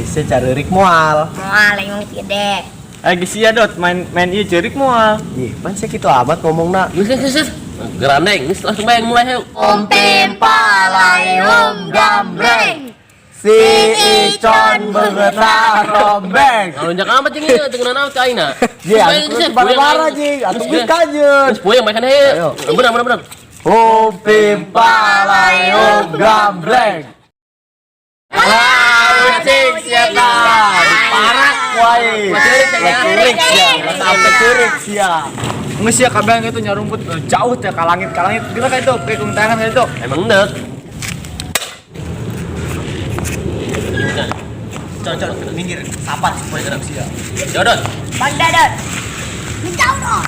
Sia careurik moal. Moal aing mah gede. Eh geus sia Dot, main main ieu ceurik moal. Ih, pan sia kitu amat ngomongna. Geus geus geus. Gerandeng, geus langsung bae mulai hayu. Om pim palai om gambreng. Si Icon beungeutna rombeng. Ngalunjak amat jeung ieu, teu ngeunah naon ka aing na. Ye, atuh marah-marah jeung, atuh geus kajeun. Geus puyeng bae kan hayu. Ayo. Bener bener bener. Hum pim palai hum gambreng. Wah, ucing sia tah. Diparak wae. Cerik sia, sampai cerik sia. Geus sia kabeh itu nyarumput jauh teh ka langit ka langit. Geura ka itu, ke kuntangan ka itu. Emang endek. Con, con, minggir, sapat supaya gerak sia. Jodot. Bang Dadot. Menjauh dong.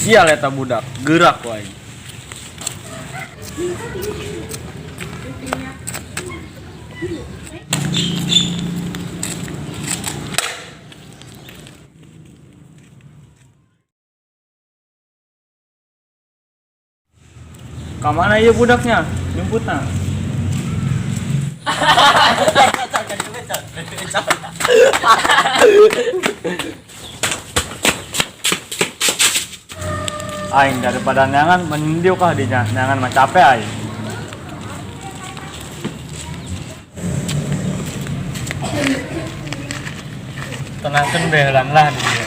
Sial eta budak, gerak wae. Kamana ieu budaknya? Nyumputna. Aing daripada neangan mendiuk ah dinya, neangan mah capek aing. Tenangkeun be heulang lah di dieu.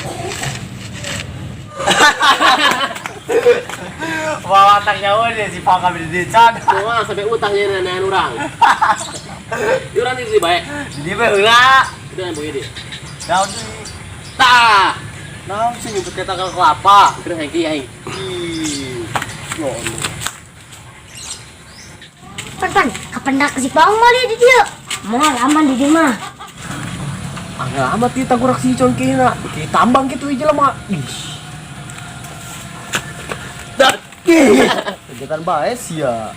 Wah, tak jauh deh si Pangka berdiri can. Wah, sampai utang nya neangan urang. Ieu urang di bae. Di bae heula. Udah yang begini. Naon sih? Tah. Naon sih nyumput ke tangkal kelapa? Terus aing ki aing. Ih. Ya Allah. Pan pan, kapan dak si Bang mau di dia? Moal aman di dia mah. Angel amat ieu tangkurak si Icon kena. Ki tambang kitu ieu jelema. Ih. Dot. Ih, kegiatan bae sia.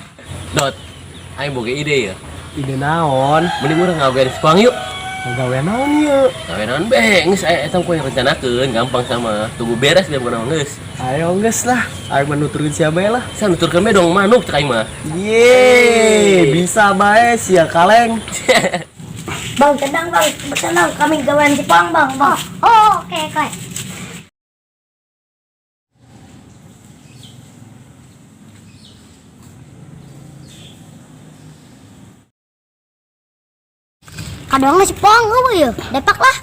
Dot. Aing boga ide ya. Ide naon? Mending urang ngagawean si Pang yuk. Ngagawean naon ieu? Gawe naon be, geus aya eta ku rencanakeun gampang sama. Tunggu beres dia bukan geus. Ayo geus lah, aing mah nuturkeun sia bae lah. Sa nuturkeun bae dong manuk cek aing mah. Ye, bisa bae sia kaleng. Bang, tenang bang, tenang kami gawean si Pang bang, bang. Oh, oke oke. Kadang si Pang eueuh ya, depak lah.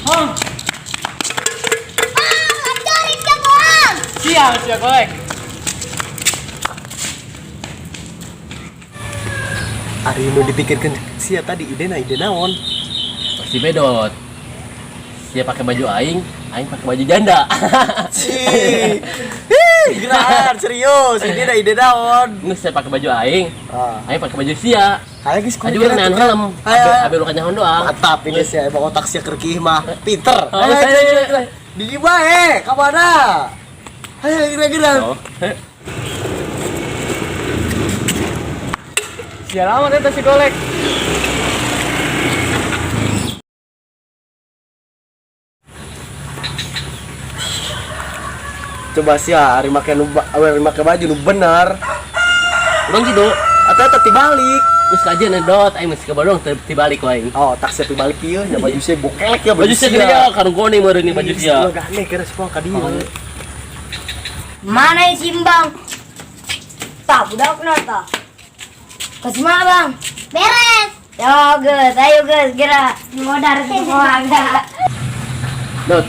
Hong, Bang, ajarin dia bang. sial sia golek. Ari nu dipikirkeun sia tadi idena ide naon? Pasti bedot. Sia pakai baju aing, aing pakai baju janda. Cih. Ih, geran serius, ini dah ide naon. Geus sia pakai baju aing, Ah. aing pakai baju sia. Ayo geus Aja urang neangan helm. Ayo, ayo. Abe lu kanyahoan doang. Mantap ini sih, emang otak sia kerkih mah. Pinter. Oh, ayo, ayo, ayo. Di di bae, ka mana? Ayo geura-geura. Oh. Sial amat eta si golek. Coba sia ari make nu ari make baju nu bener. Urang gitu. Atau eta tibalik. Geus kajian dot aing geus kabadong tibalik ku aing. Oh, tak sia tibalik ieu nya baju sia bokelek ya Baju sia gede karung gone meureun ni baju sia. Sia gane kira si ka dieu. Mana yang simbang? Tak budakna tah. Kasih mana bang? Beres. Yo geus, ayo geus geura modar semua enggak. Dot.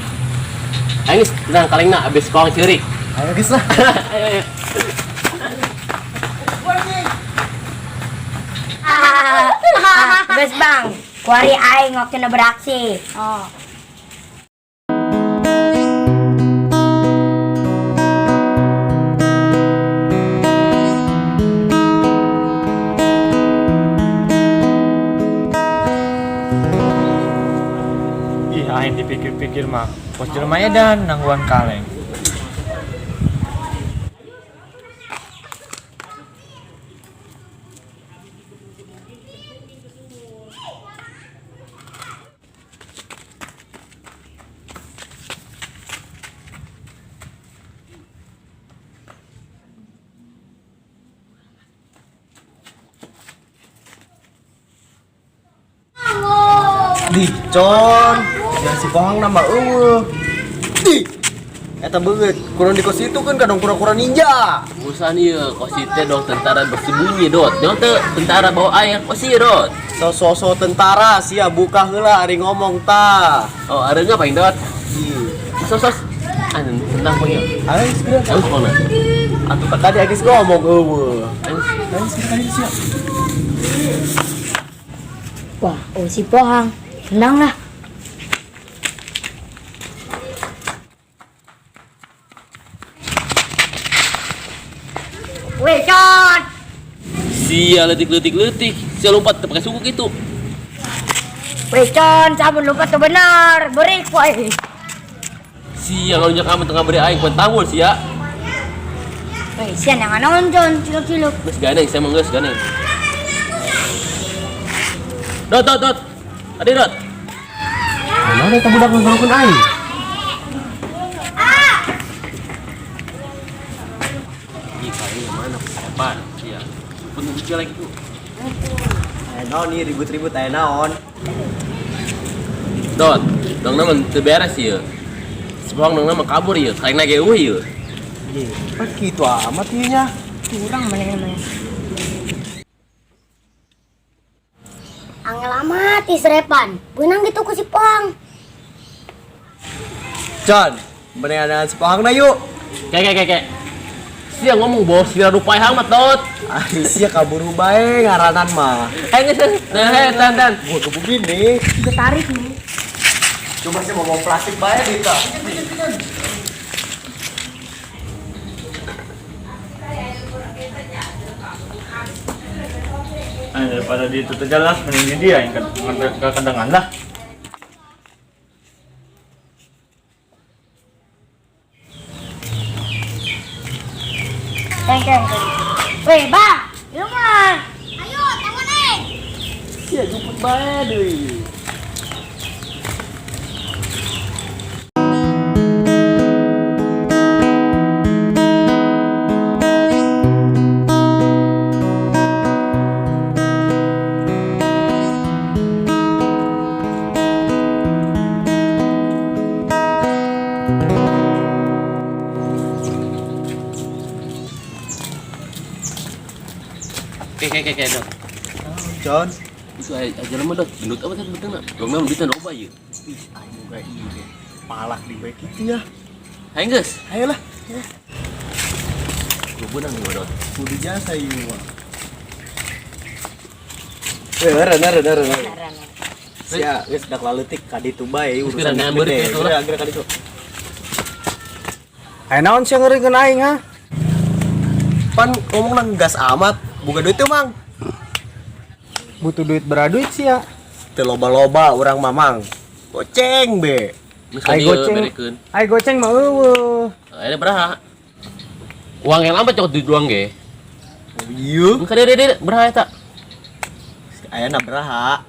Aing geus tenang kalengna abis sekolah ceurik. Ayo geus lah. Ayo ayo. Geus bang, kuari aing waktuna beraksi. Oh. Ih, aing dipikir-pikir mah, pos jelema edan nangguan kaleng. Di, Con. Ya si Pohang nama eueuh. Di. Eta beungeut, kurang di kos itu kan kadang kura-kura ninja. Urusan ieu kos teh dong tentara bersembunyi dot. Nyaho teu tentara bawa air kos ieu dot. So-so tentara sia buka heula ari ngomong ta. Oh, areunga paling dot. Ih. Sos sos. Ah, tendang panggil. Ayo segera. Ayo mana? Atuh tadi agis ngomong eueuh. Ayo. Ayo segera kali sia. Wah, oh si Pohang. Tenang lah. Weh, Con. Sia leutik-leutik-leutik. Sia lompat teu pake suku gitu. Weh, Con, sabun lupa tuh benar. Beri weh. Sia ngalunjak amat tengah beri aing pun tanggul sia. Weh, sian yang naon, Con, ciluk-ciluk. Geus ganeng, saya mah geus ganeng. Dot dot dot. Adi dot. Mana eta budak ngomongkeun aing? Ih, kayaknya mana depan. Iya. Pun lucu lagi tuh. Aya naon nih ribut-ribut aya naon? Dot, dong nama teu beres ieu. Si Pohang dong nama kabur ieu, kayak ge eueuh ieu. Ih, pan kitu amat ieu nya. Kurang mana mana. Angel amat isrepan. Beunang gitu ku si Pohang. Con, beneran si Pohang na yuk. Kayak kayak kayak. Sia ngomong bos, sia rupai amat dot. Ari sia kabur bae ngaranan mah. Eh geus geus. Nah, hei, tan tan. Gua gebugin nih. Juga tarik nih. Coba sih ngomong plastik bae Dita. Ah, daripada di itu jelas mending di dia yang ke kedengan lah. Teng teng. Weh, Bang. Ieu mah. Ayo, tangan eh. Sia jemput bae deui. Kayak kayak kayak dot. Con. Itu aja lama dot. Gendut apa tadi betulna? Dong nama duitnya loba ieu. Ih, aing boga ide. Palak di bae kitu ya. Hayu geus. Ayolah. Gua beunang ieu dot. Kudu jasa ieu mah. Eh, eren eren eren. Sia, geus dak laleutik ka ditu bae urusan Geus beurit gede. itu lah. Geura ka ditu. Aya naon sia ngeureunkeun aing ha? Pan ngomong nang gas amat, boga duit teu, Mang. Butuh duit beraduit sia. Teu loba-loba urang mamang. Goceng be. Geus ka Ai dieu goceng. berekeun. Ai goceng mah eueuh. Ada beraha? Uang yang lama cokot duit doang ge. Oh, iya. Ka dieu dieu beraha eta? Aya na beraha.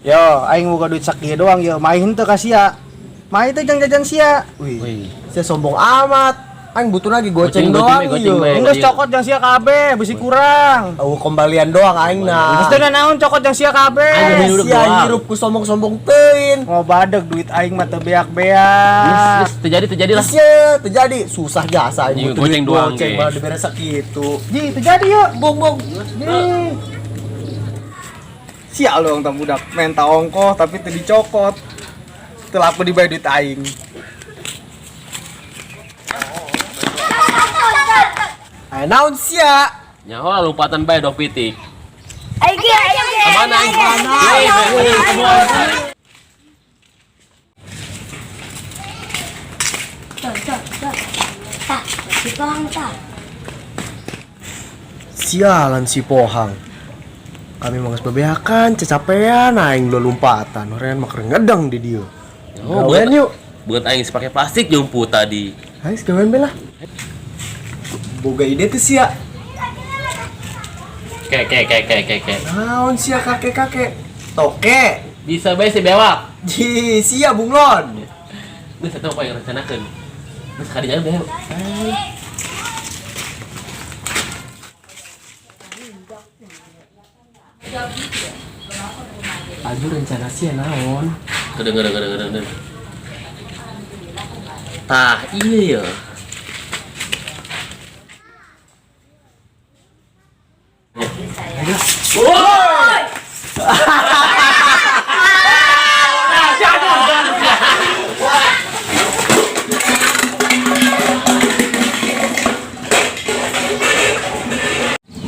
Yo, aing boga duit sakieu doang yo, main henteu ka sia. Main teh jang jajan sia. Wih, sia sombong amat. Aing butuh lagi goceng Goceng, doang goceng, ieu. goceng, Geus cokot jang sia kabeh, bisi kurang. Oh, kembalian doang aing nah. Geus teu naon cokot jang sia kabeh. Aing duduk Sia doang. hirup ku sombong-sombong teuing. Ngobadeg duit aing mah teu beak-beak. Geus terjadi terjadi lah. Sia, terjadi susah jasa aing Iya, butuh goceng duit doang, goceng ge. malah dibere sakitu. Ji, teu jadi yuk. Bong bong. Ji. Sia lu tong budak, menta ongkoh tapi teu dicokot. Teu laku dibayar duit aing. Aya naon sia? Nyaho lah lompatan bae dok pitik. Ayo ge, ayo ge. Mana aing? Mana? Con, con, con. Tah, si Pohang tah. Sialan si Pohang. Kami mah geus bebeakan, cecapean aing lu lompatan. Horean mah keur ngedeng di dieu. Oh, Gawean yuk. Buat aing pakai plastik jemput tadi. Ayo gawean be lah. Boga ide tuh sia. Kek kek kek kek kek kek. Naon sia kakek-kakek? Toke. Bisa bae si bewak. Ji, sia bunglon. Geus eta apa yang rencanakeun. Geus kadinya bae. Laju rencana sih naon? Kedenger denger denger denger. Tah, iya ya.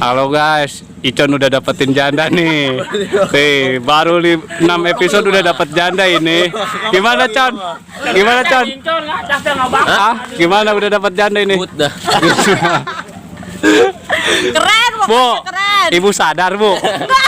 Halo guys, Icon udah dapetin janda nih. Nih, baru 6 episode udah dapet janda ini. Gimana, Con? Gimana, Con? Hah? Gimana udah dapet janda ini? Put dah. Keren, Bu, pokoknya keren. ibu sadar, Bu. Enggak